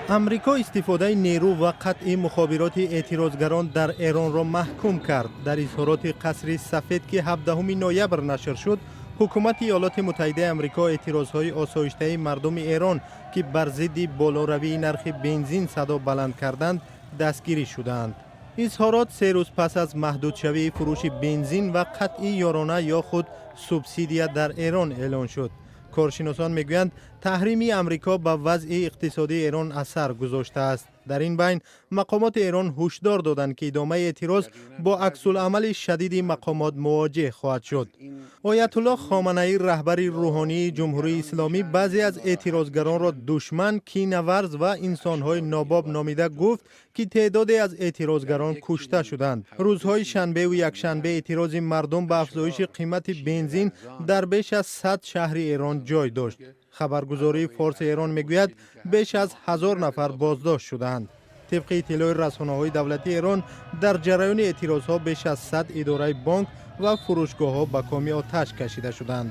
Амрико истифодаи нерӯ ва қатъи мухобироти эътирозгарон дар Эронро маҳкум кард. Дар изҳороти Қасри Сафед, ки 17 ноябр нашр шуд, ҳукумати Иёлоти Муттаҳидаи Амрико эътирозҳои осоиштаи мардуми Эрон, ки бар зидди болоравии нархи бензин садо баланд карданд, дастгирӣ шудаанд. Изҳорот 3 рӯз пас аз маҳдудшавии фурӯши бензин ва қатъи ёрона ё худ субсидия дар Эрон эълон шуд. Коршиносон мегӯянд, таҳрими Амрико ба вазъи иқтисодии Эрон асар гузоштааст. Дар ин байн мақомоти Эрон ҳушдор доданд, ки идомаи эътироз бо аксулъамали шадиди мақомот мувоҷеҳ хоҳад шуд. Оятулло Хоманаӣ, раҳбари рӯҳонии Ҷумҳурии Исломӣ, баъзе аз эътирозгаронро душман, кинаварз ва инсонҳои нобоб номида гуфт, ки теъдоде аз эътирозгарон кушта шуданд. Рӯзҳои шанбеву якшанбе эътирози мардум ба афзоиши қимати бензин дар беш аз 100 шаҳри Эрон ҷой дошт. Хабаргузории Форси Эрон мегӯяд, беш аз 1000 нафар боздошт шудаанд. Тибқи иттилои расонаҳои давлатии Эрон, дар ҷараёни эътирозҳо беш аз 100 идораи бонк ва фурӯшгоҳҳо ба коми оташ кашида шуданд.